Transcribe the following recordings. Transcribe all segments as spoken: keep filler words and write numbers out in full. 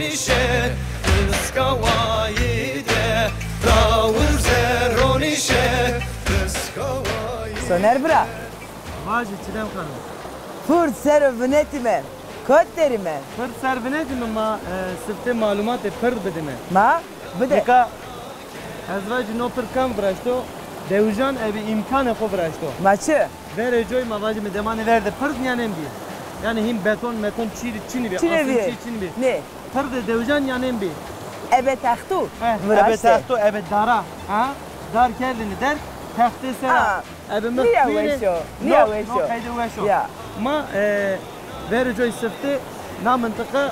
Şe, piskawayî de, rawir zerronî şe, piskawayî. Soner bira. Vajî Çîdem Xanım. Pird ser o vinetîme. Kot derîme? Pird ser vinetîme ma, e, siftê malumatê pird bidîme. Ma? Bide. Nika ez vajî no pird kam viraşto? Dewijan ebe îmkanê xo viraşto. Ma çi? Verê coy ma vajîme demanê ver de pird nîyanên bî. Yanî hîn beton meton çî, çinî bî, asîn çî çinî bî. Nê. Pirdê dewijan nîyanên bî. Ebe texto viraştê. Ebe texto, ebe dara. Ha? Dar kerdêne der, textê ser a. Ebe mi nîya weş o, nîya weş o. No qeyde weş o. Ya. Ma, e, verê coy siftê na mintiqa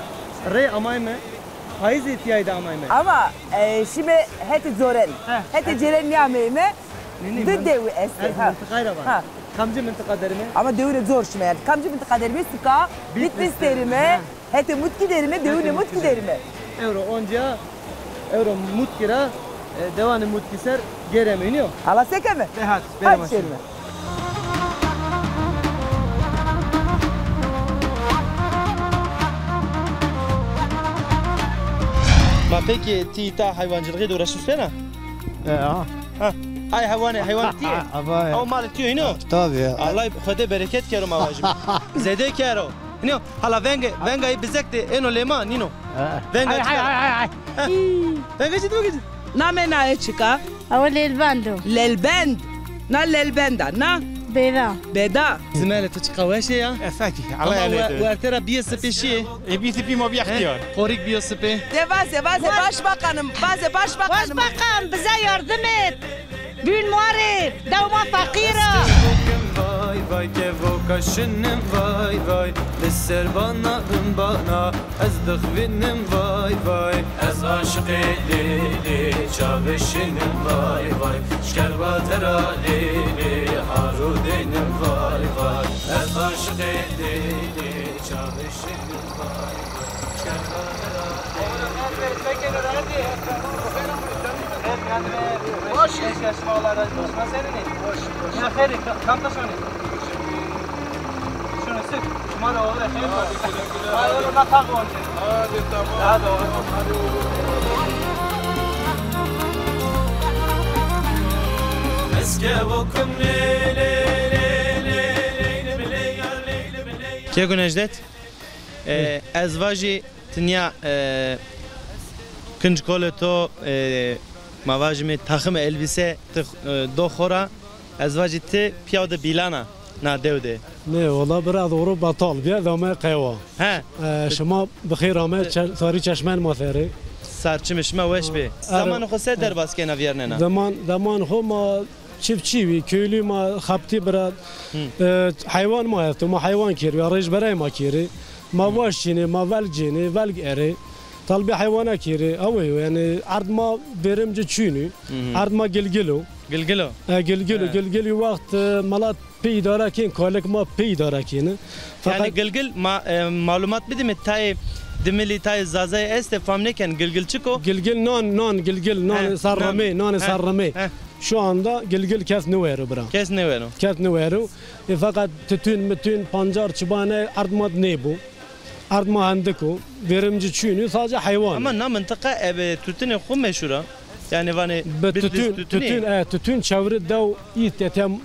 rê amayme. Payîzê tîyayî de amayme. Ama, e, şîme hetê coren. Hetê coren nîyameyme. Di dewi estê. Ez mintiqayî ra vana. Kamcî mintiqa derîme? Ama dewine cor şîme yanî. Kamcî mintiqa derîme? Suka Bitlis derîme. Hetê Mutkî derîme, dewine Mutkî derîme. Ewro oncîya, ewro Mutkî ra, e, dewanê Mutkî ser gêreme, nîyo? Hala sekeme? De hadi, hadi şêrime. Ma peki ti îta hayvancılığı da uğraşmış bena? E, ha. Ha. Ay hayvanê, hayvan ti yê? Ama ya. Ew malê ti yo, nîno? Tabii ya. Allah Xwedê bereket kero ma vajîme. Zêde kero. Nîno, hala venge, vengayî bizek de êno lê ma, nîno. Vengayî çik a? Hay, hay, hay, hay. Vengayî çik a? Namê naye çik a? Awe lêlbend o. Lêlbend. Na lêlbend a, na? Bêda. Bêda. Zimelê tu çiqa weş ê ya. Efekî, ama we-, werte ra bîye sipê şîyê. E, bî sipî ma bî extîyar. Qorîk bîyo sipê. De vaze, vaze, başbakanım, vaze, başbakanım. Başbakan, bize yardım et. Bûn ma rê, dew ma feqîr a. Ez kevokim vay vay, kevoka şinim vay vay. Li ser bana, bana, ez dixwînim vay vay. Ez aşiqê lê lê çavê şinim vay vay. Şkerba tera lê lê haro deynim vay vay. Ez aşiqê lê lê çavê şinim vay vay. Şkerba tera lê lê. Baş. Baş. Ya xeyrê, ka-, kam taşanê? Şunu sık. Şima da olur, xeyr olsun. Hadi güle güle. Hadi oğlum, bak, bak, olsun. Hadi tamam. Hadi oğlum. Hadi oğlum. Eske bokum le, le, le. Keko Necdet, e, ez vajî tinya, e, kinc kolê to, e, ma vajîme taxim elbîse ti, e, do xo ra, ez vajî ti pîyaw de bîlana na dew de. Nê, wela bira doğru betal bîye, dame qewa. He. E, şima bi xêr ame, çe-, sarî çeşmen ma serê. Sar çimê şima weş bê. Zamanê xo se derbas kena vîyernena? Zaman, zaman xo ma çiftçî bî, köylü ma xebtî bira, e, heywan ma esto, ma heywan kêrî, ya rêj berey ma kêrî. Ma vaş çînê, ma velg cênê, velg erê. Talbê heywana kêrê, ew ê, yanî erd ma bêrimci çûnî, erd ma gilgil o. Gilgil o. E, gilgil o, gilgilî wext, e, melat pê îdare kên, kalik ma pê îdare kêne. Yanî gilgil ma, e, malumat bidîme, tayê dimilî, tayê zazayê estê, fam nêken, gilgil çik o? Gilgil nan, nan, gilgil, nanê ser rimê, nanê ser rimê. Şu anda gilgil kes nêwero bira. Kes nêwero. Kes nêwero. E, feqet tütün, mütün, pancar, çibanê erd ma de nêbo. Erd ma hendik o. Verimci çûnî, sadece heywan. Ama na mintiqa ebe tütünê xo meşhur a. Yanî vanê Bitlis tütün, tütünî. Tütün, e, tütün çevrî dew ît, e, tem, e,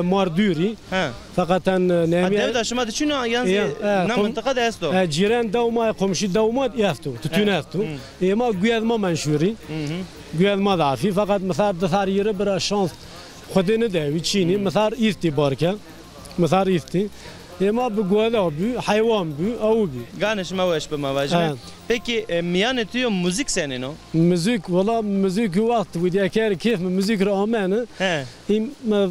mar dûrî. He. Feqet en, e, ha, nemiye dew da şima de çin o, yan zî, e, e, na mintiqa de esto? E, cîren dew ma, komşu dew ma esto, tütün esto. Ê ma guyed ma menşûrî. Guyed ma de afî, feqet misar di sar yiri bira şans Xwedê nidewî çînî, misar îstî barke. Misar îstî. Ê ma bi gola bû, heywan bû, ew bû. Ganê şima weş bi ma vajîme. He. Peki, e, mîyanê tu yo muzîk senên o? Muzîk, wela muzîk wext widîyeker kêf mi muzîk ra amene. He. Îm, mi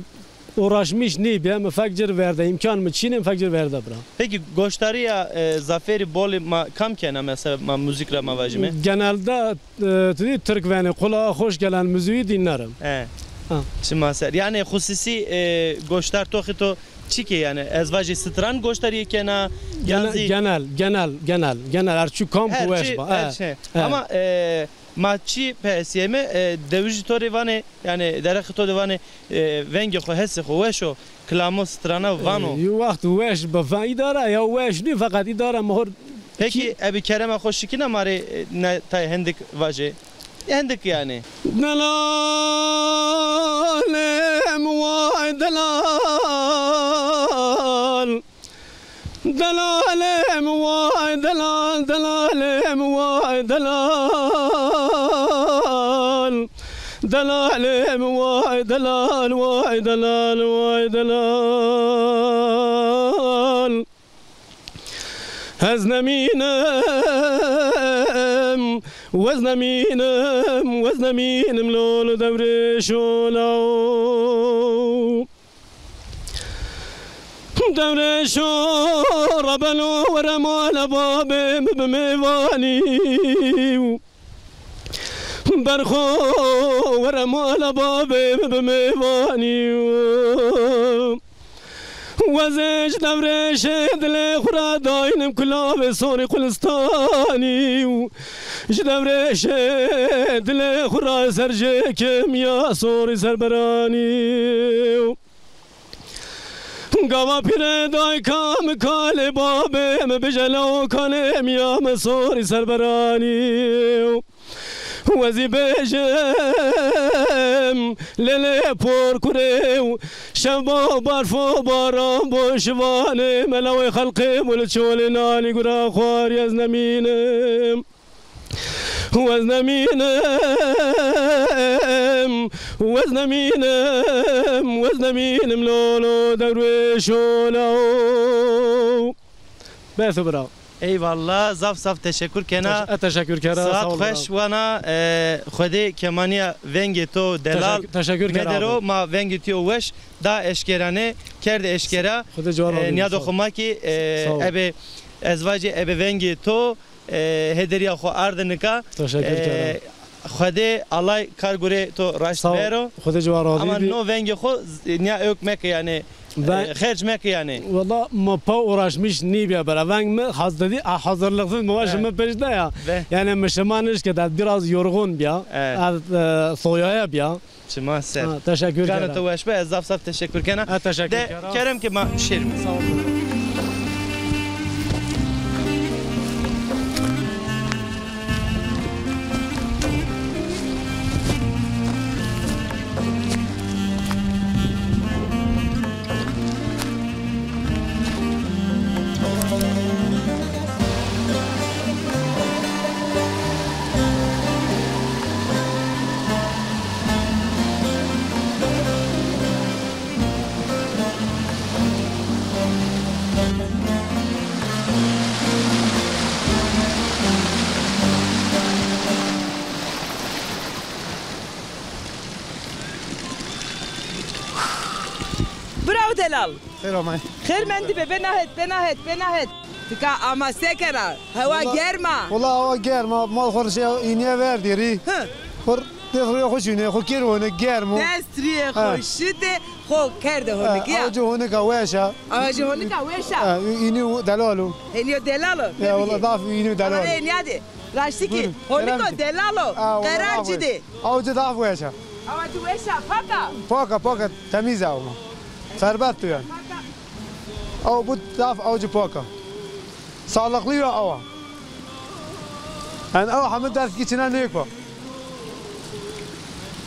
uğraşmış nîbîye, mi fek cir verde, îmkan mi çînê, mi fek cir verde bira. Peki, goştarîya, e, zafêrî bolî ma kam kena, mesela ma muzîk ra ma vajîme? Genelde E, tu dî Tirk venê, kulağa hoş gelen müziği dinlerim. He. Ha. Çima ser. Yanî xusîsî, e, goşdar toxî to çi kê yanî? Ez vajî stran goşdarîye kena, yan zî genel, genel, genel, genel, her çi kam ku weş ba. Her çi. Ama, e, ma çi persîyeme, e, dewijî to rê vanê, yanî derexê to de vanê, e, vengê xo, hesê xo weş o, kilamo, strana vano. E, yo wext weş bi, îdare ya weş nî, feqet îdare mi hor Pekî, ebi kerema xo şikîna ma rê, e, ne tay hendik vajê. Hendik yanî. Delalem way delal. Delalem way delal, delalem way delal. Delalem way delal, way delal, way delal. Ez nemînim, wez nemînim, wez nemînim lolo dewrêşo law. Dewrêşo rebeno were mala babê mi bi mêvanî. Berxo were mala babê mi bi mêvanî. Wezê ji dewrêşê dilê xwu ra daynim kulavê sorî qulistanî. Ji dewrêşê dilê xwu ra ser jêkê mi ya sorî serberanî. Gava pîrê dayka mi kalê babê mi bijela o kanê mi ya mi sorî serberanî. Wezî bêjim lêlê por kurê û şev bo barf û baran bo şivanê melawê xelqê bo li çolê nanî gura xwarî ez nemînim. Wez nemînim, wez nemînim, wez nemînim lolo dewrêşo law. Bes o bira. Eyvallah, zaf zaf teşekkür kena. Teş-, e, teşekkür kena, sağ ol, bravo. Saat xweş wana, e, Xwedê kemaniya vengê to delal. Teşekkür, teşekkür kena medero abi. Ma vengê to yo weş da eşkeranê, kerd eşkera. Xwedê ciwan, e, razî bo, niyado sağ ol. Xo ma ki, e, sağ ol. Ebe ez vacê ebe vengê to, e, hederiya xo arde nika. Teşekkür kena. E, Xwedê Allay kar gurê to raşt bero. Sağ ol. Xwedê ciwan razî bî. Ama no vengê xo z-, niya ewk meke yanî. Ben, e, xerc meke yanî. Valla ma pa uğraşmış nîbîya bera. Veng mi haz-, dedi, a, hazırlıksız mi var, evet, şimdi peşte ya. Ve? Yani mi şima nişke de biraz yorgun bîya. Evet. Az, e, soyaya bîya. Çima ser. Ha, teşekkür kena. Canê to weş be, ez zaf zaf teşekkür kena. Ha, teşekkür kena. De kerem ke ma şêrîme. Sağ ol. Bravo delal. Xêr amay. Xêr mendî be, bena het, bena het, bena het. Tika ama se kena? Hewa germ a. Wala hewa germ a. Ma xo rişê înîye verdî rî. Hi. Xo dest rîyê xo şînê, xo kir honik, germ o. Dest rîyê xo şîtê, xo kerde honik ya. Awacî honika weş a. Awacî honika weş a. Ha, înî delal o. Înî delal o. Ya wala zaf înî delal o. Ama înîya de. Raştî ki, honiko delal o. Qerar ci de. Awacî zaf weş a. Awacî weş a, pak a. Pak a, pak a, temîz a ama. Serbest o yanî. Pak a. Aw bu zaf awacî pak a. Sağlıklı ya awa. Yanî aw hemî dest ki çina nêko.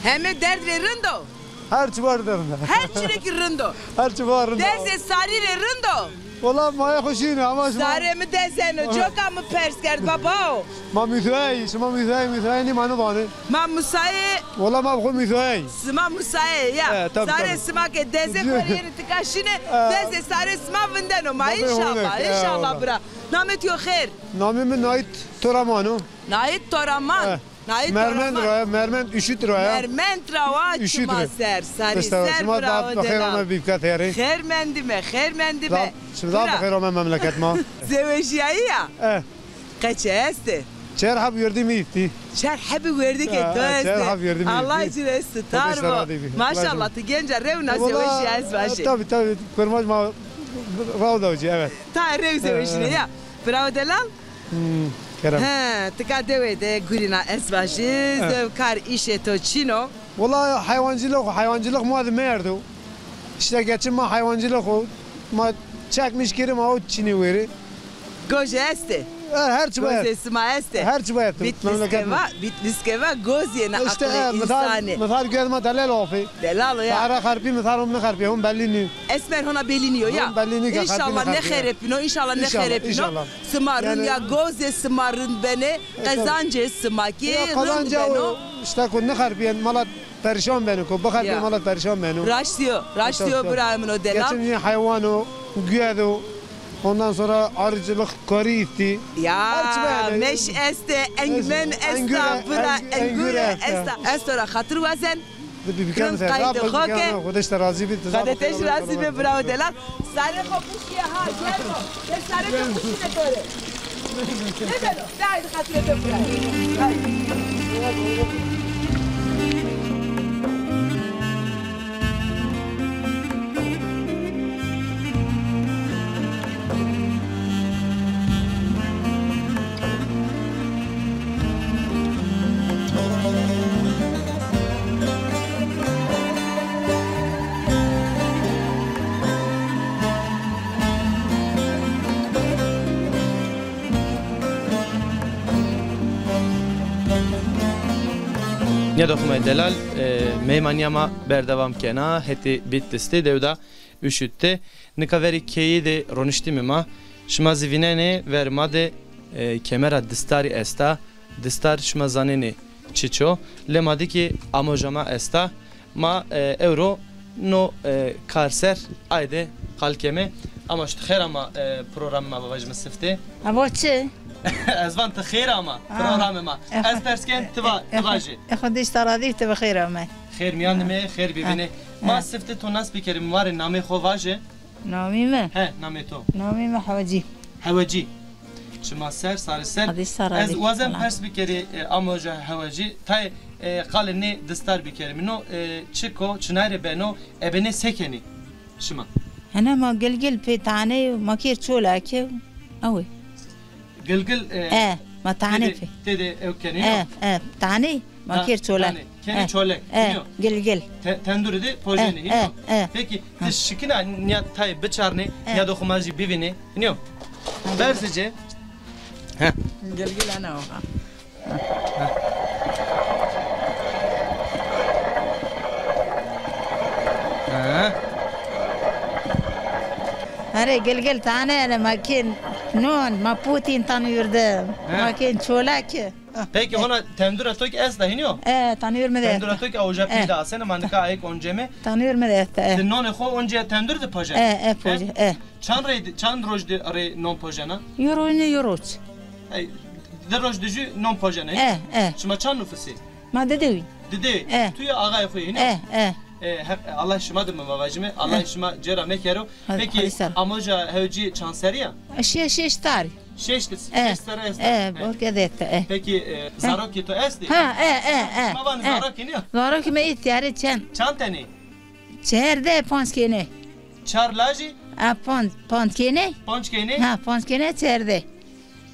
Hemî derd rê rind o. Her çi var rind o. Her çi rê ki rind o. Her çi var rind o. Dezê sarî rê rind o. Wala ma ya xo şîne ama şima. Sarê mi dezeno, coka mi pers kerd, babao. Ma Musayî, şima Musayî, Musayî nî ma nivanê. Ma Musayê. Wala ma bi xo Musayî. Sima Musayê ya. E, tabii, tabii. Sarê sima ke dezê xo rê yenî tika şîne, e, dezê sarê sima vindeno ma. Tabii, înşallah, honek, e, înşallah wala. Bira. Namê to yo xêr? Namê mi Nait Toraman o. Nait Toraman. E. Nait Mermend ra ya, Mermend Üşüt ra ya. Mermend ra wa. Üşüt ra. Çima ser, sarî ser, bravo delal. Şima da bi xêr ame bîbke têrê. Xêr mendîme, xêr mendîme. Şima da bi xêr ame memleket ma. Zewejîyayî ya? E. Qeçe estê? Çer heb werdî mi îftî. Çer hebî werdî ke to estê. Çer heb werdî mi îftî. Allah ci rê estî, tar bo. Maşallah, ti genca rewna zewejîya ez vajî. Tabii, tabii, kurmac ma raw da cî, evet. Ta rew zewejîne ya. Bravo delal. Hmm, kerem. He, tika dewe de gurîna ez vajî, zew kar îşê to çin o? Wala hayvancılık, hayvancılık ma de merdo. İşte geçim ma hayvancılık o. Ma çekmiş kiri ma o çinî weri. Goje estê? E, her çi bayet. Gozê sima este. Her çi bayet. Bitliskeva, Bitliskeva goz yena aqilê insanî. Îşte, e, mithar, mithar gez ma delal ofî. Delal o ya. Sare xerpî mithar hom nixerpî, hom bellî nî. Esmer hona bellî nîyo ya. Hom bellî nî ke xerpî nîxerpî. Înşallah nêxerepîno, înşallah nêxerepîno. Înşallah. Sima rind ya, gozê sima rind benê, e, tabii, qezancê sima kî rind beno. Ya, qezancê o, îşte ko nixerpîyen, mala perişan beno, ko bixerpîyen, ya, mala perişan beno. Raştî yo, raştî yo, tabii, tabii, birayê min o delal. Geçim yine haywan o, guyed o, ondan sonra arıcılık, karî îstî. Ya, her çi be yani. Meş este, engmen esta, bira, engure esta. Ez to ra xatir wazen. Di bî bikem ser. Qayîtê xo ke. Xwedê ji te razî bî. Xwedê te jî razî bê, bravo delal. Sarê xo bişîye ha, germ o. Te sarê xo bişîne to rê. Ne beno? De haydi xatirê to bira. Haydi. Nîyadoxîme delal, e, meymaniya ma berdewam kena, hetê Bitlistî, dewda Uşüt de. Nika verî keyî de roniştîme ma. Şima zî vînenê ver ma de, e, kemera distarî esta. Distar şima zanenê çiç o. Lê ma de kî amoja ma esta. Ma, e, ewro no, e, kar ser ayde qal keme. Ama şu xêr ama, e, programê ma vajîme sifte. Ava çi? Ez van ti xêr ama programê ma. Ez pers ken ti va-, ti vajî. E, Xwedê ji te razî, ti bi xêr ame. Xêr mîyan de me, xêr bibîne. Ma sifte to nas bikerîme, ma rê namê xo vaje. Namê mi? He, namê to. Namê mi Hewecî. Hewecî. Şima ser, sarê ser. Hadi sar. Ez wazen pers bikerî, e, amoja Hewecî. Tayê, e, qalê nê distar bikerî. Mino, e, çik o, çinay rê beno, ebe nê se kenî şima? Hene ma gilgil pê tanê, ma kêr çolake. Ew ê. Gilgil, e, e, ma tanê pê. Têde ew kenî, e, e, tanê. Ma kêr çolek. Tanê, kenê çolek. E, gilgil. Te-, tendurî de pojenê, hînî yo? E, e. Peki, ti şikîna nîya tayê biçarnê, nîya do xo ma jî bivînê, hînî yo? Berzice. He. Gilgil ana o ha. He. Erê gilgil tane, erê ma kên non, ma pûtîn tanûr de. He. Ma kên çolek. Peki, hona tendura to ki esta, hînî yo? E, tanûr mi de esta. Tendura to ki oja pî de asene, ma nika ayek onceme. Tanûr mi de esta, e. Ti nonê xo oncîya tendur de pojen? E, e, pojen, e. Çand rey, çand roj de rê non pojena? Yo roj ne, yo roj. Ey, di roj de jû non pojena, hînî yo? E, e. Şima çand nufusî? Ma di dewî. Di dewî? E. Tu ya axayê xo yê, hînî yo? E, e. E, Heq, Allah şima de mi vajîme, Allah şima cêra mekero. Peki, amoja Hewecî çand serî ya? Şeş, şeş tarî. Şeş, şeş serre esta. E, borke de esta, e. Peki, e, zarokê to estê? Ha, e, e, e. Ma vanê zarokê nîya? Zarokê mi îtîyarê çend? Çand tenê? Çerde, panc kêne. Çar lajî? A, panc, panc kêne. Panc kêne? Ha, panc kêne, çerde.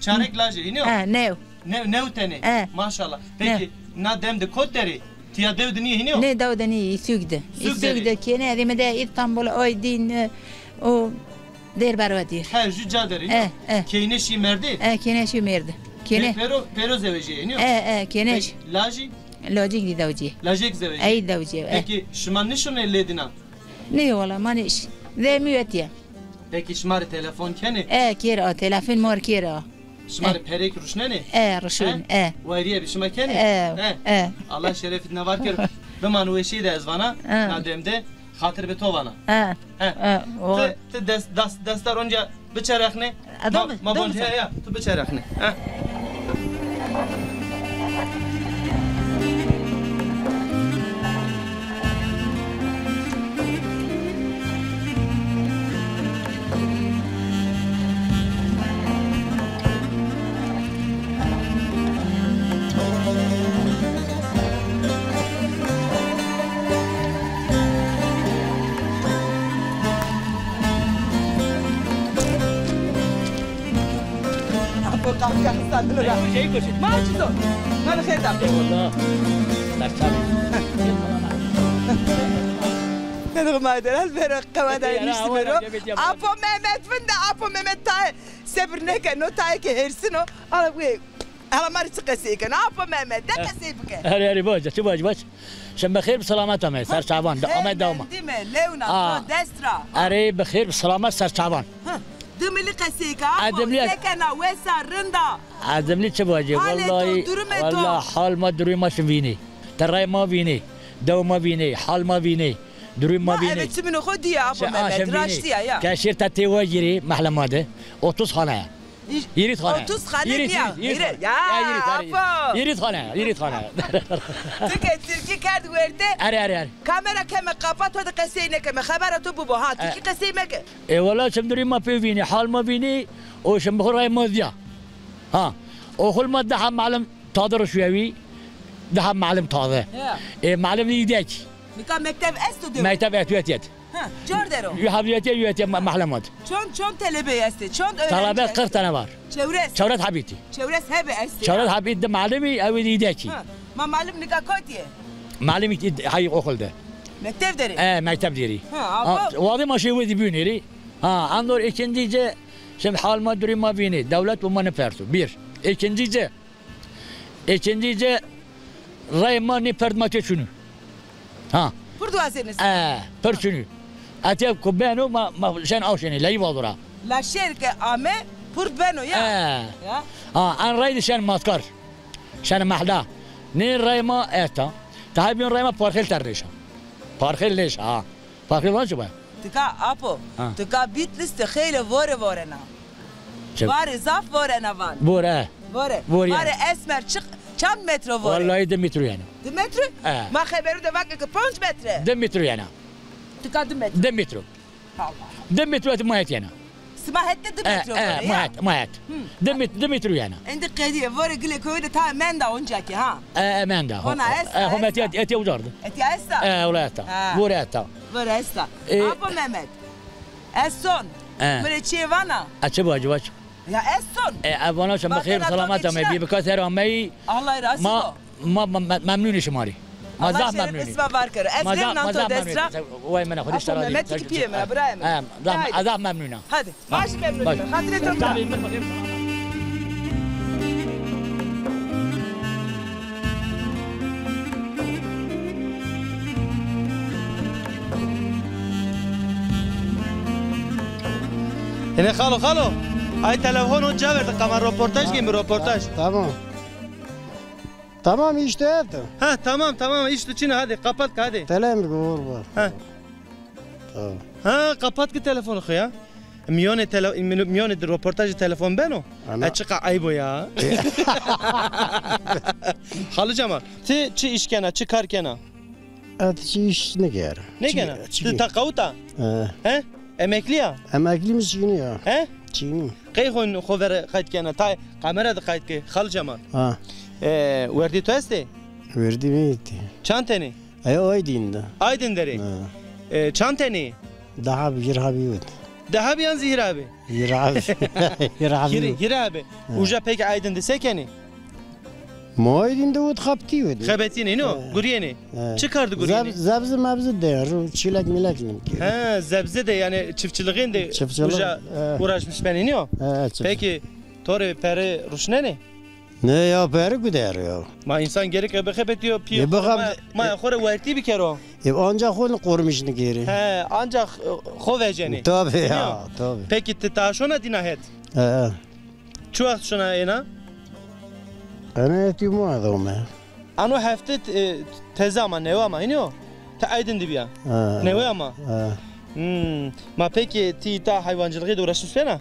Çarek lajî, hînî yo? Ha, new. New, new tenê. E. Maşallah. Peki, na dem de kot der ê? Tîya dew de nîyê, hînî yo? Nê, dew de nîyê, Îsûg de. Îsûg de kêne, erê mi de Îstanbul, Aydin, e, o Dêrberwe dîr. He, jû ca der ê, hînî yo? E, e. Kêne şî merdî? E, kêne şî merdî. Kêne. Pê-, pêro, pêro zewejîyê, hînî yo? E, e, kêne şî. Lajî? Lajîk dî dewicîyê. Lajêk zewejîyê. Ey dewicîyê, e. Peki, şima nişonê lê dina? Nê wala, ma nêş-, vemî wetîye. Peki, şima rê telefon kenê? E, kêr a, telefon ma rê kêr a. Şima rê perêk ruşnenê? E, ruşnenê, e. Wayrîye bi şima kenê? E, e. Allah şerefî dina var kero. Biman weşî de ez vana, na dem de xatir bi to vana. E, e. Ti, ti dest, dest, desta ronca biçerexnê. Ma, ma bonc, he, ya, tu biçerexnê. He. Apo, kahkaha sandın ra. Şey koşun. Ma çizo? Ma xêr da. Eyvallah. Merhaba. Ne durum Ayder? Al, bero qewa da enişte bero. Apo Mehmet, vinde Apo Mehmet tay. Sebir neke, no tayê ke hêrsino, ala wê, ala ma rê çi qesey keno? Apo Mehmet, de qesey bike. Erê, erê, vace, çi vace, vace. Şima bi xêr bi selamet amey, ser çavan, de, amey dewma. Mendî mi, lewna, to dest ra. Erê, bi xêr bi selamet ser çavan. Hı. Dimilî qesey ke, apo, se kena, wes a, rind a? Edimlî çi vacî? Halê to, durumê to. Wellahî hal ma, durumê ma şi vînî. Terey ma vînî. Dew ma vînî. Hal ma vînî. Durum ma vînî. Eve çimino xo dîye, apo Mehmet, raştî ya, ya. Ke şêr te tê wegîrî, mehle ma de. Otuz xane ya. Hîrît xane. Otuz xane nîya. Hîrît, hîrît xane. Ya, apo. Hîrît xane, hîrît xane. Ti ke tirkî kerd werte. Erê, erê, erê. Kamera keme qapa, to de qesey nêkeme. Xebera to bibo, ha, tirkî qesey meke. E, wela çim durumê ma pê vînî, hal ma vînî, o şim bi xo ray ma dîya. Ha, oxul ma daha malim taze ruşwewî, daha malim taze. Ya. E, malim îdek. Nika mekteb esto dewe? Mekteb esto, yet, yet. Ha, cor der o. Yu hebî yet, yet, yet, ma-, mahle ma de. Çond, çond telebe estê, çond öğrenci estê? Talebe qırx tane var. Çewres. Çewres hebî tî. Çewres hebî estê. Çewres hebî, di malimî, ewî îdekî. Ha, ma malim nika kotî yê? Malim î-, hay oxul de. Mekteb der ê? E, mekteb der ê. Ha, ama wextê ma şêwê dî bînî rê. Ha, endor ikinci ci, şim hal ma, durumê ma vînî. Dewlet bi ma nêperso. Bir. İkinci ci. İkinci ci, rey ma nê perd ma tê çinû. Ha. Pir di wazenê. E, pir çinû. Etê ku beno ma, ma şen aw şenê, leyî vazura. La şêr ke ame, pir beno ya. E. Ya. Ha, en rey de şen maskar. Şen mehla. Nê rey ma eta. Taha bîn rey ma parxêl ter nêşa. Parxêl nêşa, ha. Farklı olan çi var? Tika apo, ha, tika Bitlis de xeyle vore vorena. Çi? Vare zaf vorena van. Vore. Vore. Vore yani. Vare esmer çi-, çand metro vore? Vallahi di metro yani. Di metro? E. Ma xeberu de vake ke panc metre. Di metro yani. Tika di metro. Di metro. Allah. Di metro et ma het yani. Sima hette di metro vore, ya? Ma het, ma het. Hı. Di met-, di metro yani. Endî qedîye, vore gile koyu de ta menda onca ki, ha? E, e, menda. Hona esta, e, homa esta. Etiya, etiya ucardı. Etiya esta? E, ola esta. Ha. Vore esta. Vore esta. E. Apo Mehmet. Ez son. E. Vore çi vana? E, çi vacî vac? Ya ez son. E, e, vana şima xêr selamet amey. Bî bi ka ser amey. Allah razı olsun. Ma, ma, ma, memnûn şima rê. Ma zaf memnûn. Allah şerefê sima var kero. Ez lewna to dest ra. Way mena, Xwedê şima razî. Mehmet ki pîyê mena, birayê mena. He, zaf, zaf memnûn a. Hadi. Baş memnûn. Xatirê to bira. Ene xalo, xalo. Ay telefon o ceverde, kamera roportaj gemi roportaj. Tamam. Tamam, îş tu eto. Ha, tamam, tamam, îş tu çin a, hadi kapat ki, hadi. Telem ki, vur, vur. Ha. Tamam. Ha, kapat ki telefonu xo ya. Miyonê tele-, miyonê de roportajê telefon beno. Ana. E, çiqa eyb o ya. Xalı Cemal, ti çi îş kena, çi kar kena? Ez çi îş nêkena. Nêkena? Ti teqawut a? He. He? Emeklî ya? Emeklî mi, çînî ya. He? Çînî. Qey xo, xo vere qayt kena? Tay kamera de qayt ke, Xal Cemal. Ha. E, werdî to estê? Werdî mi estê. Çand tenê? E, Aydin de. Aydin der ê? Ha. E, çand tenê? Di heb, hîrê hebî wit. Di heb yan zî hîrê hebî? Hîrê heb. Hîrê hebî wit. Hîrê, hîrê hebî. Ha. Uca peki Aydin de se kenê? Ma Aydin de wit, xebetî wit. Xebetînê, no? He. Gurîyenê. He. Çi kar de gurîyenê? Zeb-, zebze mebze de, ru çîlek mîlek nim ki. He, zebze de, yani çiftçiliğin de uca uğraşmış benê, nîyo? He, çiftçilik. Peki, to rê pere ruşnenê? Ne ya, pere guder ya. Ma insan gerek e bixebetîyo, pî. E, xo, ma, ma xo rê wertî bikero. E, ancak xo qormiş nigêrê. He, ancak, e, xo vecenê. Tabii ya, tabii. Peki, ti taşona dîna het? He. Çi wext şona êna? Ena etî ma dome. Ano hefte, e, teze ama, newe ama, hînî yo? Ti Aydin de bîya. Ha. Newe ama. Ha. Hmm. Ma peki ti ta hayvancılığı de uğraşmış bena?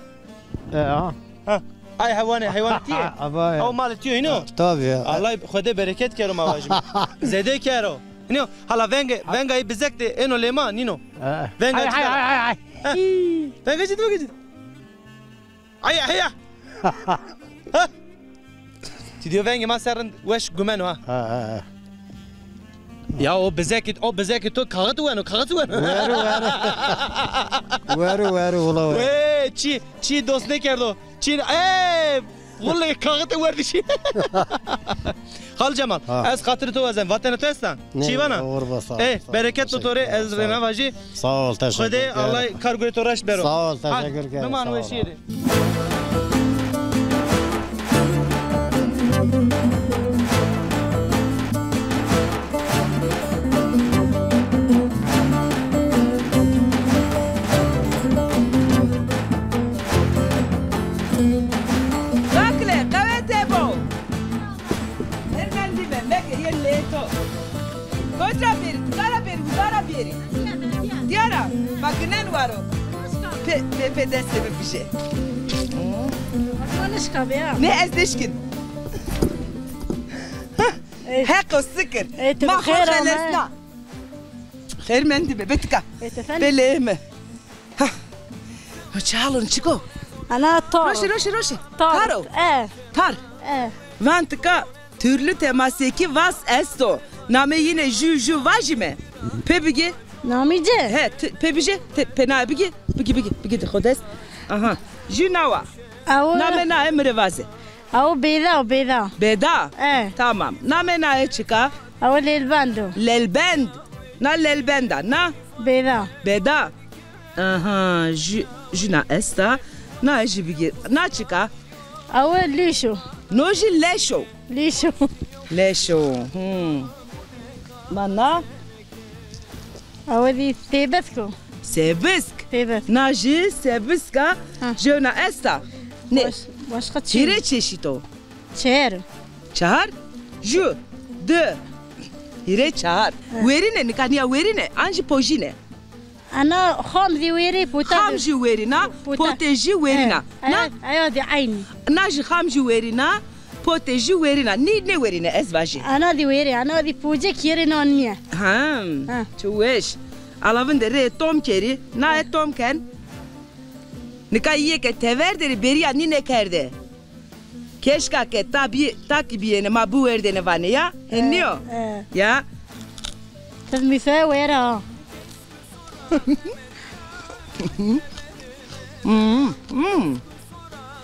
E, ha. Ha. Ay heywanê, heywanê ti yê? Ava ya. O malê ti yo, hînî yo? Tabii ya. Allah Xwedê bereket kero ma vajîme. Zêde kero. Hînî yo? Hala venge, venga ê bizek de êno lê ma, nîno. Ha. Venga ci. Hay, hay, hay, hay. Ha. Venga ci, venga ci. Aya, aya. Ha? Ti diyo vengê ma ser rind weş gumeno ha. Ha, ha, ha. Ya o bizekî, o bizekî to kaxit weno, kaxit weno. Wero, wero. Wero, wero, ula wero. Wê, çi, çi dost nêkerdo. Çi, e, wulê kaxit werdişî. Xal Cemal, ha, ez xatirê to wazen. Vatena to esta? Çî vana? Ey, bereket bo to rê, ez rêna vajî. Sağ ol, teşekkür ederim. Xwedê Allah kar gurê to reş bero. Sağ ol, teşekkür ederim. Biman weşîye de. Dime, meke, yê lê to. Kocra bêrî, tikara bêrî, uzara bêrî. Diyara, ma ginen waro. Pe, pe, pe destê mi bije. Nişka be ya. Ne ez deşkin. Heqo sikir. Ma xo xêr xelesna. Xêr mendî be, betika. Belê mi. Ha. Çi halon çiko? Ana tar. Roşi, roşi, roşi. Tar. Taro. E. Tar. E. Van tika türlü temaseki vas esto. Name yine jü, jü vajime. Pe bigi. Nami ce? He, pê bigi, pê na bigi. Bigi, bigi, bigi de xodes. Aha. Jü nawa. Awo. Name na emre vaze. Awo bêda, bêda. Bêda? E. Tamam. Name na e çika? Awo lelbend o. Lelbend. Na lelbenda, na? Bêda. Bêda. Aha, jü, jü na esta. Na jü bigir. Na çika? Awo lîş o. No jü leş o. Lîş o. Leş o. Hmm. Ma na? Awe dî sêbisk o. Sêbisk? Sêbisk. Na jî sêbiska jewna esta. Ne? Baş-, başka çi? Hîrê çeşît o. Çer. Çar? Ju, di, hîrê çar. He. Werîne, nika nîya werîne, an jî pojîne? Ana xam zî werî, pota. Xam jî werîna, pote jî werîna. He. Na? Aya, aya zî eynî. Na jî xam jî werîna, pote jî werîna. Nî nêwerîne ez vajî. Ana zî werî, ana zî pocek yerê nan nîye. Ha, ha. Çi weş. Ala vinde rê tom kerî, naye tom ken. Nika yê ke tever derê beriya nîne kerde. Keşka ke ta bî, ta kî bîyêne ma biwerdêne vanê ya. Hên nîyo? E, e. Ya. Ti mîfe wera. Hmm, hmm.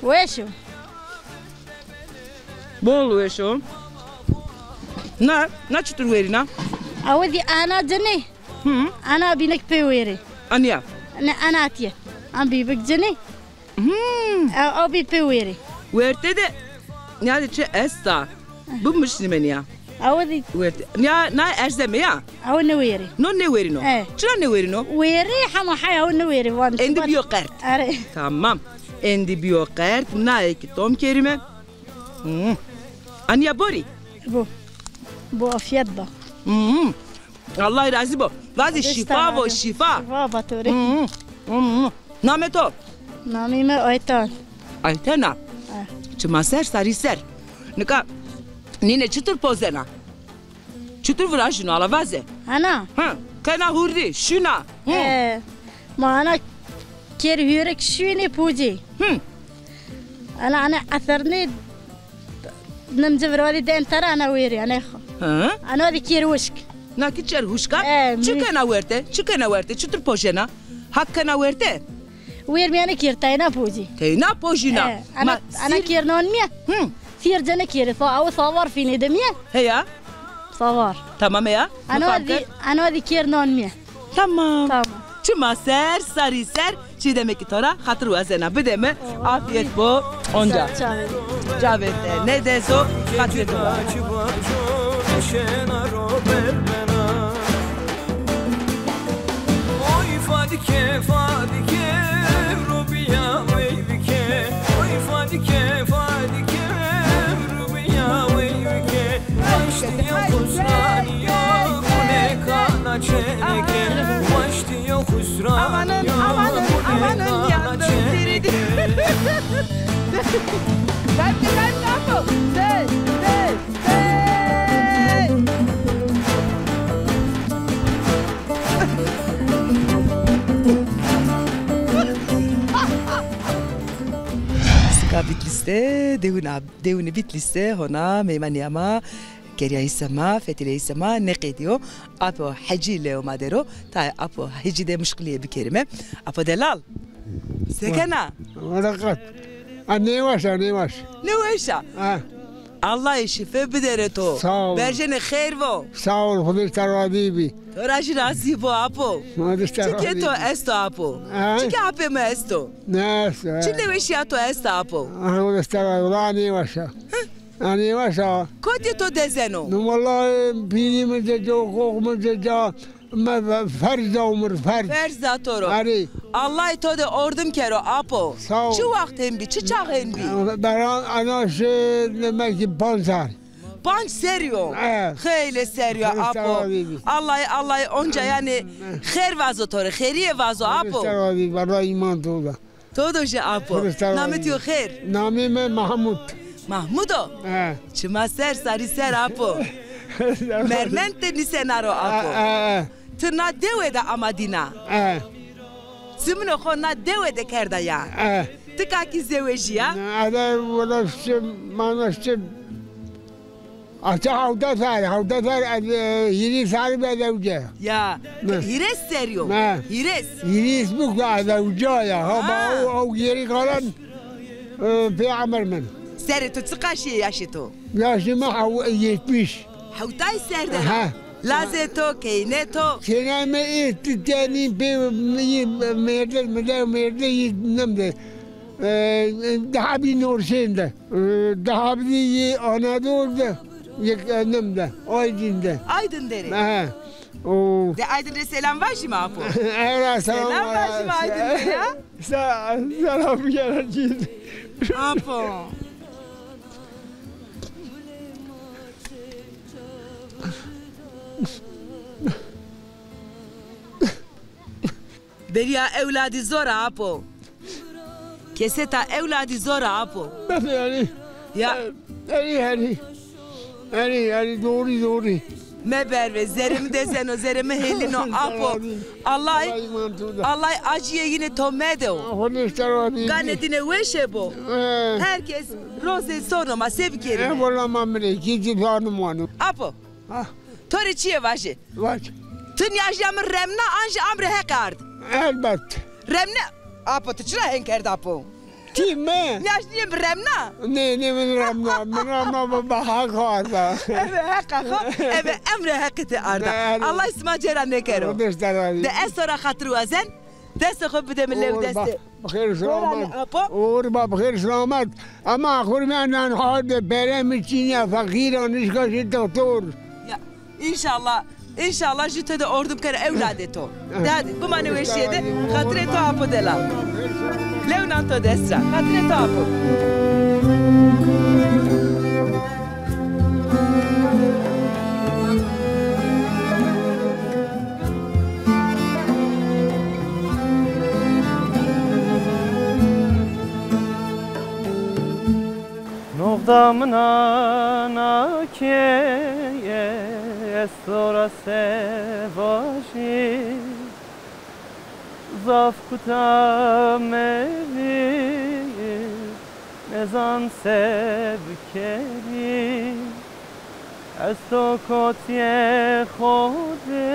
Weş o. Bol weş o. Na, na çitur werîna? Awe zî ana cinî. Hı. Ana bînek pê werî. Aniya? Ne, ana tiye. An bîbik cinî. Hmm. E, o bî pê werî. Werte de, nîya de çi esta? Bimişnîme nîya. Awe dî. Werte. Nîya, na erzeme ya? Awe nêwerî. No nêwerîno? E. Çira nêwerîno? Werî, hema hay awe nêwerî van. Endî bîyo qert. Are. Tamam. Endî bîyo qert. Naye kî tom kerîme. Hmm. Aniya borî? Bu. Bu afiyet ba. Hmm. Allah razî bo. Vazî şîfa bo, şîfa. Şîfa ba to rê. Hmm, hmm, hmm. Namê to? Namê mi Ayten. Ayten a? E. Çima ser, sarî ser. Nika nîne çitur pozena? Çitur virajîno, ala vaze? Ana. Ha, kena hurdî, şuna. Hı. E, ma ana kêr hurek şunê pocê. Hı. Ana, ana esernê nimci virwalî den tera ana wêrî, ana xo. Hı? Ana dî kêr wişk. Na kî çer huşka? E, çi kena werte? Çi kena werte? Çitur pojena? Hak kena werte? Wêrmîyane kêr teyna pojî. Teyna pojîna. E, ana, ana kêr non mîye. Hı. Sîr cene kêrî. Sa-, aw savar fînê de mîye. Heya. Savar. Tamam heya. Ana dî, ana dî kêr non mîye. Tamam. Tamam. Çima ser, sarî ser, çîdemekî to ra xatir wazena. Bide mi, afiyet bo, onca. Çavê. Çavê de, ne dezo, xatir bo. Oy Fadike, Fadike, ewro bîya wey bike. Oy Fadike, Fadike, ewro bîya wey bike. Waştî yo xusranî yo, gulê kana çeneke. Waştî yo xusranî yo, gulê kana çeneke. Amanın, amanın, yandım, seyredin. Kalpli, kalpli, apo. Sey, sey, sey. Sika Bitlîs de, dewina, dewinê Bitlîs de hona meymanîya ma, kerîyayîsa ma, fetelîyayîsa ma nêqedîyo. Apo Hecî lewo ma der o, tayê Apo Hecî de muşqilîye bikerîme. Apo delal. Se kena? Wereqat. A, nêweş a, nêweş. Nêweş a? Ha. Allahî şîfe bidere to. Sağ ol. Berjenê xêr vo. Sağ ol, Xwedê ji te razî bî. To ra jî razî bo apo. Xwedê ji te razî bî. Çike to esto apo? Ha? Çike apê mi esto? Ne esto, he. Çi nêweşîya to esta apo? Ha, Xwedê ji te razî, wela nêweş a. Hı? Anî weş a. Kotî to dezeno? No wellahî pîrî mi de ca, qoq mi de ca, me fe-, ferz da umir, ferz. Ferz da to ro. Arî. Allahî to de ordim kero apo. Sağ ol. Çi waxt hên bî, çi çax hên bî? Beran ana şi, demek ki panc serr. Panc serrî yo. He. Xeylê serrî yo, apo. Estağfirullah. Allay, Allay onca yanî xêr vazo to rê, xêrîye vazo, apo. Estağfirullah, valla îman to da. To do jî, apo. Estağfirullah. Namê to yo xêr? Namê mi Mahmud. Mahmud o? He. Çima ser sarî ser, apo. Mermend de nîsena ro, apo. He, he, he. Ti na dewe de ama dîna. He. Zimino xo na dewe de kerda ya. He. Ti kakî zewejîya? Ede wela işte, mana işte, ata hewta serrî, hewta serrî, e, hîrê serrî be zewce. Ya, hîrês serrî yo. Ne? Hîrês. Hîrês bu ki zewce ya. Ha, ha. Ba o, o geri kalan, e, pê emir min. Serê to çiqa şîye, yaşê to? Yaşê mi hew-, yetmiş. Hewtay ser de. Ha. Lazê to, keynê to. Keynê mi ê ti tenî pê, yê mêrde, mi de mêrde yê nim de. E, daha bir Norsên de. E, daha bir yê Anadolu de. Yê, e, nim de. Aydın de. Aydın derê. Ha. O. De Aydın rê selam vajîme, apo. Era selam. Selam vajîme Aydın rê ya. Sa-, selam gelen cid. Apo. Beriya ewladî zor a, apo. Keseta ewladî zor a, apo. Bes yanî. Ya. Herî, herî. Herî, herî, doğru, doğru. Meberve, zerê mi dezeno, zerê mi hêlîno, apo. Allay, Allay acîyê yînê to medo. Ganê dîne weşe bo. He. Her kes rozê sono ma se bikerîme. E, wela ma mi rê kî ci fanim wano. Apo. Ha. To rê çîyê vajê. Vaj. Ti nîyajnîya mi remna an jî amrê Heqî ard? Elbet. Remne. Apo, ti çira hên kerd, apo? Kî, mi? Nîyajnîyê mi remna? Nê, nê, min remna. Min remna, bi, bi Heq arda. Eve Heqa xo, eve emrê Heqî ti arda. Nê, nê. Allah sima cêra nêkero. Rindêş de razî. De ez to ra xatir wazen. Destê xo bide mi lew destê. Bi xêr selamet. Apo. Oxir ba, bi xêr selamet. Ama xurmenan hal de pere mi çîn ya, feqîr a, nişka şî doktor. Ya, înşallah, înşallah jû to de ordim kero ewladê to. De hadi, bimane weşîye de, xatirê to apo delal. Lew nan to dest ra, xatirê to apo. Noxda min a na keye, ez to ra se vajî. Zaf kuta mevîr, nêzan se bikerî. Ez to kotîyê xo de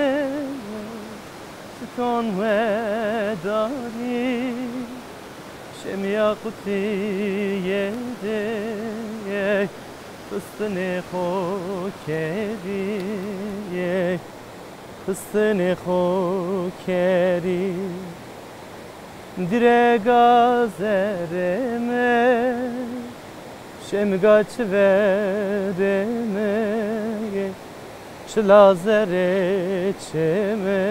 çiton wedarî. Şemîya qutîye de pistinê xo kerî. Pistinê xo kerî. Direga zerê mi, şemiga çiverê mi, çila zerê çê mi,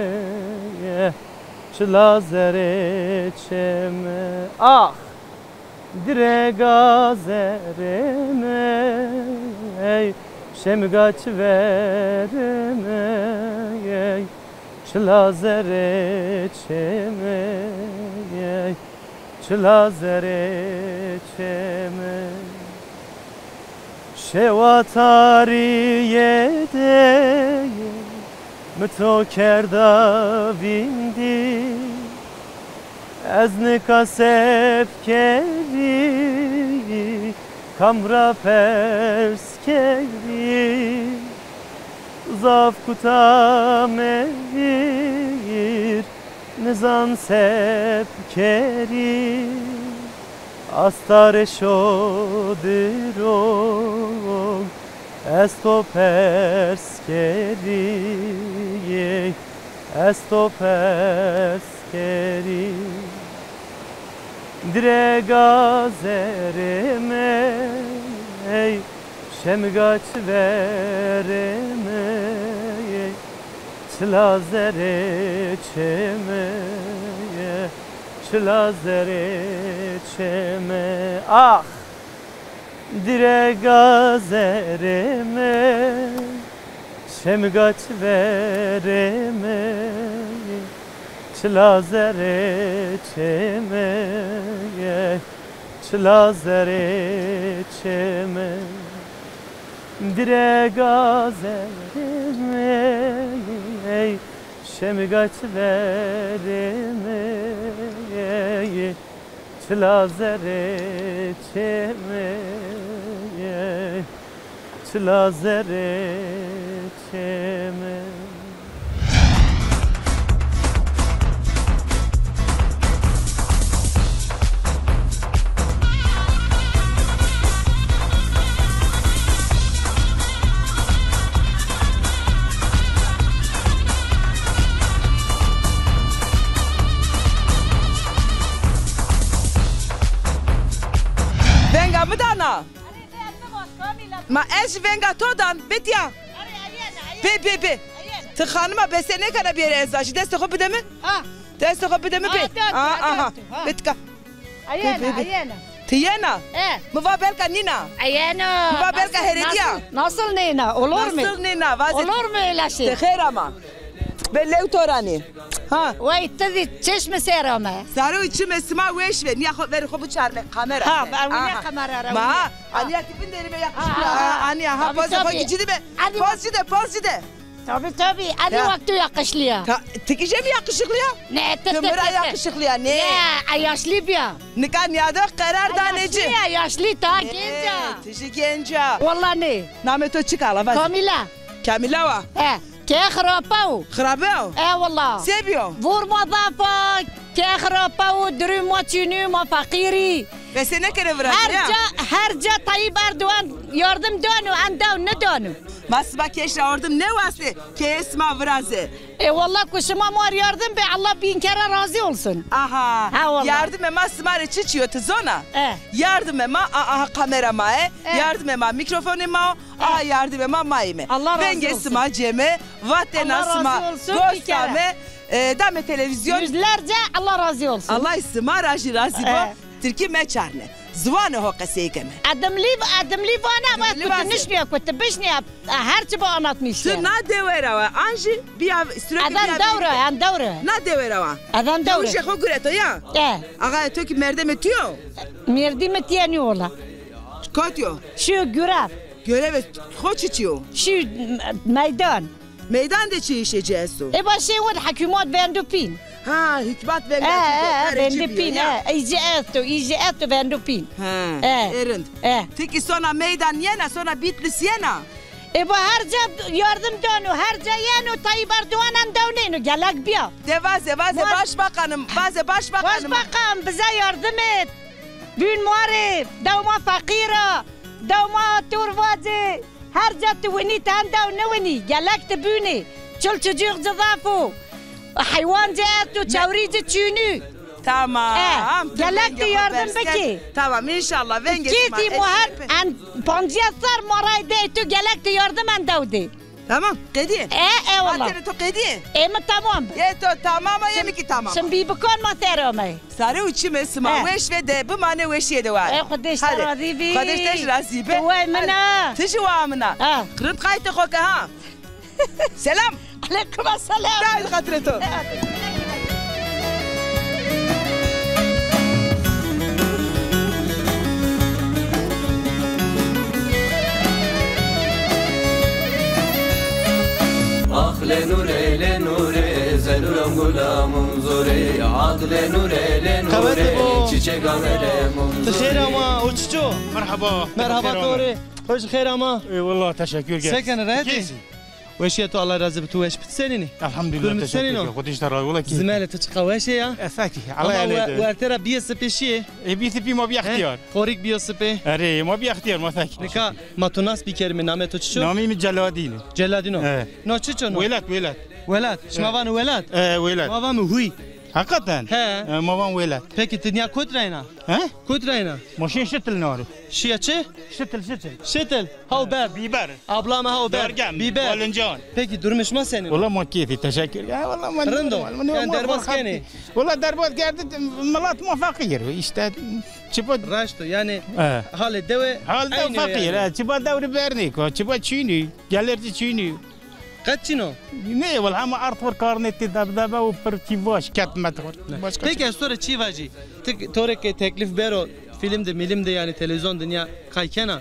çila zerê çê mi. Ax! Direga zerê mi, ey, şemiga çiverê mi, ey, çila zerê çê mi, ey, çila zerê çê mi. Şewa tarîye de mi to kerda vîndî. Ez nika se bikerî, kam ra pers kerî? Zaf kuta mevîr, nizan se bikerî. Asta reşo dirog, ez to pers kerî, ez to pers kerî. Direga zerê mi, ey, şemiga çiverê mi, ey, çila zerê çê mi, ey, çila zerê çê mi. Ax! Direga zerê mi, şemga çiverê mi, çila zerê çê mi, çila zerê çê mi. Direga zerê mi, şemga çiverê mi, çila zerê çê mi, çila zerê çê mi. Venga mi dana. Ma ez jî venga to dan, bitiya. Bê, bê, bê. Ti xanima bese nêkena bêrê ez a jî. Destê xo bide mi. Ha. Destê xo bide mi bê. Ha, da, da, aha. Bitika. Ayena, ayena. Ti yena? E. Mi va belka nîna. Ayena. Mi va belka herediya. Nasıl, nasıl nîna? Olur mu? Nasıl nîna? Vaze. Olur mu öyle şey? Ti xêr ama. Be lew to ra nê. Ha. Wey, ti zî çeşme ser ame. Saro çime sima weş ve. Niya xo, verê xo biçarme kamera. Ha, ben niye kamera ra? Ma ha, aniya ki binderime yakışıklı. Ha, ha, ha. Aniya ha, poz xo ki cidi be. Poz cide, poz cide. Tabii, tabii. Aniya wek tu yakışlı ya. Ti ki jê mi yakışıklı ya? Ne, ti, ti mi ra yakışıklı ya, ne? Ya, a yaşlı biya. Nika niyada qerar danê ci. Yaşlı ya, yaşlı, ta genc a. Ti jî genc a. Walla ne. Namê to çik a la vaze? Kamila. Kamila wa? E, kê xirape o. Xirape o? E, walla. Se bîyo? Vûr ma zaf a, kê xirape o, durûm ma çînî, ma feqîrî. Bese nêkeno virazê ya? Her ca, her ca Tayyip Erdoğan yardım dano, en daw nidano. Ma sima kê şi ra yardım nêwastê, kê sima virazê. E, walla ku şima ma rê yardım bê, Allah bin kere razî olsun. Aha. Ha, walla. Yardimê ma sima rê çiçî yo, ti zona? E. Yardimê ma, a, aha kamera ma e. E. Yardimê ma mîkrofonê ma o. Aha, yardimê ma mayîme. Allah razı olsun. Vengê sima cême, vatena sima goşt dame, e, dame televîzyon. Yüzlerce Allah razı olsun. Allah sima ra jî razî bo. E. Tirkî meçarne. Ziwanê ho qesey keme. Edimlî, edimlî vana ama ku tu nişnîya, ku tu bişnîya, her çi bo anlatmış. Tu na dewe ra wa, an jî bîya sürekli bîya. Eden dewre, en dewre. Na dewe ra wa. Eden dewre. Ujê xo gureto ya. E. Axa, to ki merdemê tu yo? Merdimê tîya nîyo wala. Kot yo? Şîyo görev. Görevê xo çiçî yo? Şîyo meydan. Meydan de çi îşê ci esto? Ê ba şê wed hikûmat vendo pîn. Ha, hikûmat vendo pîn. E, e, vendo pîn, e. Î ci esto, î ci esto vendo pîn. Ha, ê rind. E. Ti ki sona meydan yena, sona Bitlis yena? Ê ba her ca yardım dano, her ca yeno, Tayyip Erdoğan en dew nêno, gelek bîya. De vaze, vaze başbakanım, vaze başbakanım. Başbakan, bize yardım et. Bûn ma rê, dew ma feqîr a, dew ma tor vacê. Her ca ti winî, ti en dew niwinî, gelek ti bûnê. Çil çicûx ci zaf o. Heywan ci esto, çewrî ci çînû. Tamam. E, gelek ti yardim bikî. Tamam, înşallah. Vengê sima. Kê dî mo her en pancîya ser ma ray de, tu gelek ti yardim en dew dê. Tamam, qedîye. E, e, wala. Vatene to qedîye. E, mi tamam bi. Yê to tamam a, yê mi kî tamam a. Şim bî bikan ma ser amey. Sare û çimê sima weş ve de bimane, weşîye de ware. E, Xwedê ji te razî bî. Xwedê ji te jî razî be. Tu wey min a. Ti jî wa min a. Ha. Rind qaytê xo ke ha. Selam. Aleykum selam. Dayê xatirê to. Ax le nûre, le nûre, ze nûram gulamûn zorê. Ax le nûre, le nûre, çiçeka velemûn zorê. Ti xêr ama, o çiço? Merhaba. Merhaba, to rê. Xo jî xêr ama. Eyvallah, teşekkür ederim. Se kenî, rehet î? Weşîye to, Allah razî bi, tu weş bî, ti senîn î? Elhamdülillah, teşekkür ederim. Xwedê ji te razî, wela kî. Zimele ti çiqa weş ê ya. E, fekî, Allah. Ama werte ra bîye sipê şîyê. E, bî sipî, ma bî extîyar. He? Qorik bîyo sipê. Erê, ma bî extîyar, ma fekî. Nika ma to nas bikerîme, namê to çiço? Namê mi Celadîn. Celadîn o. E. No çiço no? Welat, welat. Welat. Şima vano welat? E, welat. Ma vame huy. Hakikaten? He. E, ma van welat. Peki ti niya kot reyna? He? Kot reyna? Ma şin şitil nari. Şiya çi? Şitil, şitil. Şitil. Haw ber. Biber. Abla mi haw ber. Dorgem, biber. Balıncan. Peki durum şima senin? Valla ma keyfi, teşekkür. Ya valla ma... Rind o. Yani derbas kenî? Valla derbas kerdi, milat ma fakir. İşte çipa... Raşt o. Yani halê dewe... Hal dewe fakir. He, çipa dewri bernî ko, çipa çînî, gelirci çînî. Qet çin o? Nê, wela hema erd xo rê karnê tê debdebe û pir çî vaş ket met xo rê. Başka... Peki ez to rê çî vajî? Ti to rê ke teklîf bero fîlm de, mîlm de, yanî televîzyon de nîya kay kena?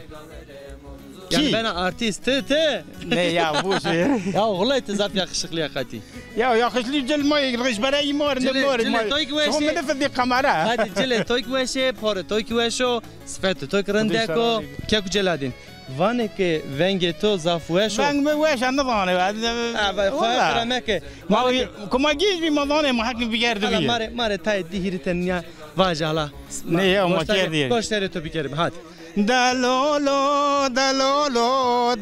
Yanî bena artîst, ti, ti? Nê ya, boş ver. Ya wulay ti zaf yakışıklı ya qetî. Ya yakışıklı cil ma, rejbere îmar, cilê, cilê to kî weş ê. Şima mi nifidî kamera. Hadi cilê to kî weş ê, porê to kî weş o, sifetê to kî rindek o. Keko Celadîn. Vanê ke vengê to zaf weş o. Veng mi weş a, nizanê. Ha, vay, xo qire meke. Ma, ku ma gênc bî ma zanê ma heqî bigerdi bîye. Ma rê, ma rê tayê di hîrê tenî nîya vaje hala. Nê ya, ma kerdî. Goşdarê to bikerîme, hadi. Delolo, delolo,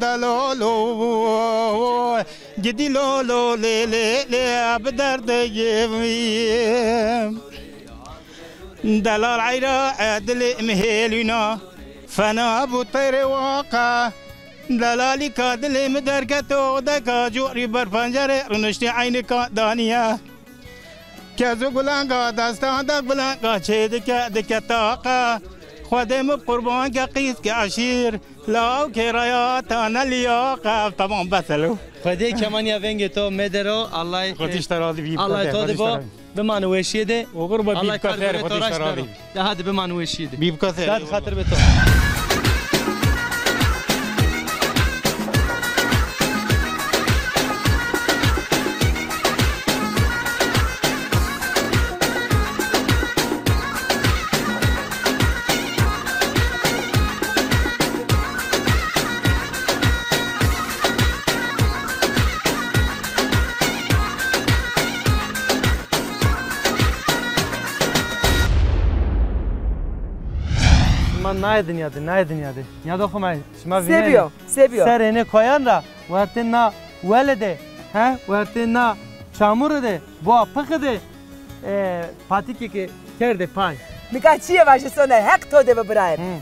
delolo. Gidî lolo, lê, lê, lê, bi derdê yê. Delal eyra e dilê mi hêlîna, fena bû têrê waqa. Delalîka dilê mi derketo deka, corî ber pencerê rûniştî eynika danîye. Kezo gulenga destan de gulenga çê dike, dike taqa. Xwedê mi qurban ke qîz ke eşîr. Law kêraya tane lîyaq ev. Tamam, bes elo. Xwedê kemanîya vengê to medero, Allah, Xwedî ji te razî bî, Allah to de bo. Bimane weşîye de. Oxir be, bî bika ser, Xwedî ji te razî bî. De hadi bimane weşîye de. Bî bika ser. Dad xatir be to. Ma nayê dinya de, nayê dinya de. Nîyada xo ma, şima vînenê. Se bîyo, se bîyo? Serê nê koyan ra, wertê na wele de, he, wertê na çamure de, boa pixi de, e, patikê ke kerdê pay. Nika çîyê vajî Soner, Heq to de bi birayê. Hı.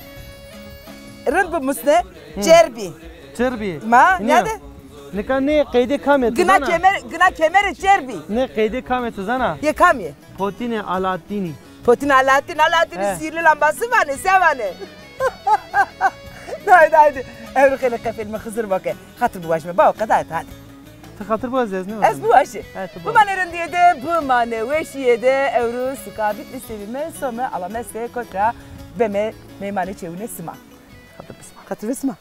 Rind bimusne, hı, çer bî. Çer bî. Ma, nîya de? Nika nê qeydê kamê tu zana? Gina kemer, gina kemerê çer bî. Nê qeydê kamê tu zana? Yê kamî yê? Potînê Alatînî. Potînê Alatîn, Alatînî sîrlî lambası vanê, se vanê? Haydi, haydi. Ewro xeylê qefêl mi Xizir vake. Xatir biwajîme. Bawo, qeda et, hadi. Ti xatir biwazî, ez nêwazî. Ez biwajî. He, ti biwazî. Bimane rindîye de, bimane weşîye de, ewro suka Bitlîsê bîme, some Alamestê, kotî ra beme meymanê çewînê sima. Xatir bi sima. Xatir bi sima.